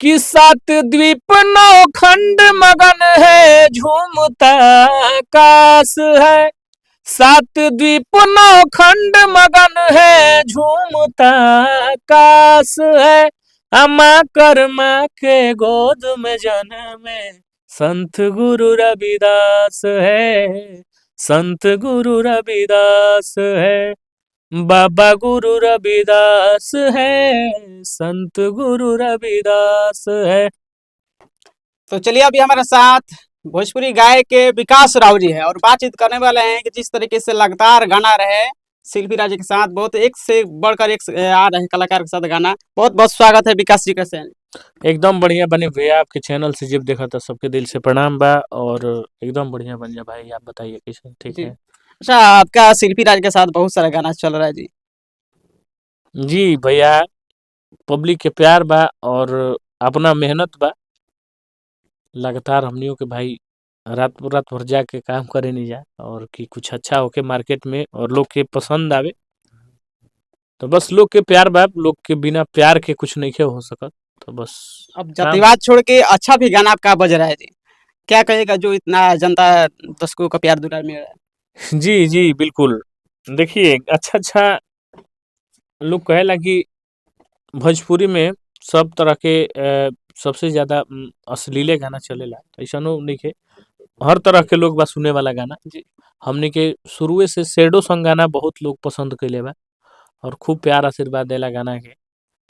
कि सात द्वीप नौ खंड मगन है झूमता आकाश है, सात द्वीप नौ खंड मगन है झूमता आकाश है, अमा कर्मा के गोद में जन्मे संत गुरु रविदास है, संत गुरु रविदास है, बाबा गुरु रविदास है, संत गुरु रविदास है। तो चलिए, अभी हमारे साथ भोजपुरी गायक के विकास राव जी है और बातचीत करने वाले हैं कि जिस तरीके से लगातार गाना रहे शिल्पी राज के साथ, बहुत एक से बढ़कर एक आ रहे हैं कलाकार के साथ गाना। बहुत बहुत स्वागत है विकास जी का से। एकदम बढ़िया बने भैया, आपके चैनल से जब देखा था सबके दिल से प्रणाम बा और एकदम बढ़िया बन जा भाई। आप बताइए कैसे ठीक जी। है? अच्छा, आपका शिल्पी राज के साथ बहुत सारा गाना चल रहा है जी। जी भैया, पब्लिक के प्यार बा और अपना मेहनत बा। लगातार हमनियों के भाई रात रात भर जाके काम करे नहीं जा और कि कुछ अच्छा होके मार्केट में और लोग के पसंद आवे। तो बस लोग के प्यार बा, लोग के बिना प्यार के कुछ नहीं के हो सकत, तो बस। अब जातिवाद छोड़ के अच्छा भी गाना आपका बज रहा है जी, क्या कहेगा जो इतना जनता दर्शकों का प्यार दुलार मिल रहा है? जी जी बिल्कुल। देखिए, अच्छा अच्छा लोग कहेला कि भोजपुरी में सब तरह के सबसे ज़्यादा अश्लीले गाना चलेला, ऐसनो नइखे। हर तरह के लोग बा सुने वाला गाना। जी। हमनी के शुरुए से सैडो सॉन्ग गाना बहुत लोग पसंद कइले बा और खूब प्यार आशीर्वाद देला गाना के।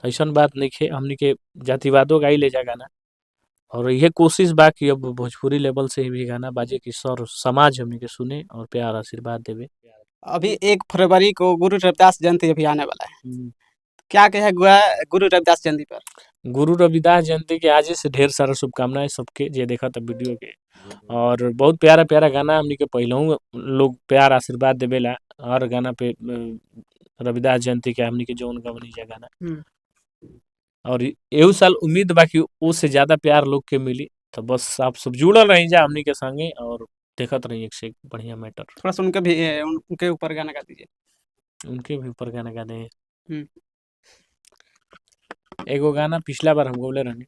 ऐसन बात नइखे, हमनी के जातिवादो गाई ले जा गाना और इहे कोशिश बा कि अब भोजपुरी लेवल से भी गाना बाजे कि सर समाज हमनी के सुने और प्यार आशीर्वाद देवे। अभी 1 फरवरी को गुरु रविदास जयंती अभी आने वाला है, क्या कहे गुरु रविदास जयंती पर? गुरु रविदास जयंती के आजे से ढेर सारा शुभकामनाएं सबके जे देखा था वीडियो के। और बहुत प्यारा प्यारा गाना हमनी के पहिलहू लोग प्यार आशीर्वाद देवेला हर गाना पे। रविदास जयंती के हमनी के जौन गवनी जा गाना और एहू साल उम्मीद बा कि उससे ज्यादा प्यार लोग के मिली। तो बस आप सब जुड़ल रही जा हमनी के संगे और देखत रही एक से एक बढ़िया मैटर। थोड़ा सा उनके भी उनके ऊपर गाना गा दीजिए। उनके भी ऊपर गाना गा दें। एगो गाना पिछला बार हम गौले रहनी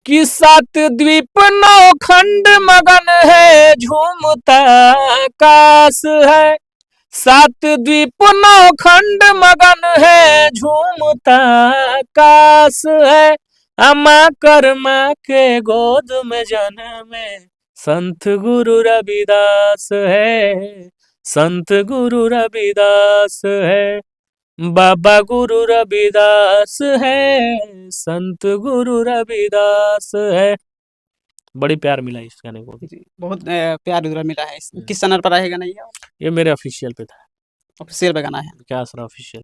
कि सात द्वीप नौ खंड मगन है झूमता आकाश है, सात द्वीप नौ खंड मगन है झूमता आकाश है, अमा कर्मा के गोद में जन्मे संत गुरु रविदास है, संत गुरु रविदास है, बाबा गुरु रविदास है, संत गुरु रविदास है। बड़ी प्यार मिला इस गाने को भी। जी, बहुत प्यार दुलार मिला है। किस चैनल पर आएगा? नहीं? ये मेरे ऑफिशियल पे था। ऑफिशियल पे गाना है। विकास राव ऑफिशियल।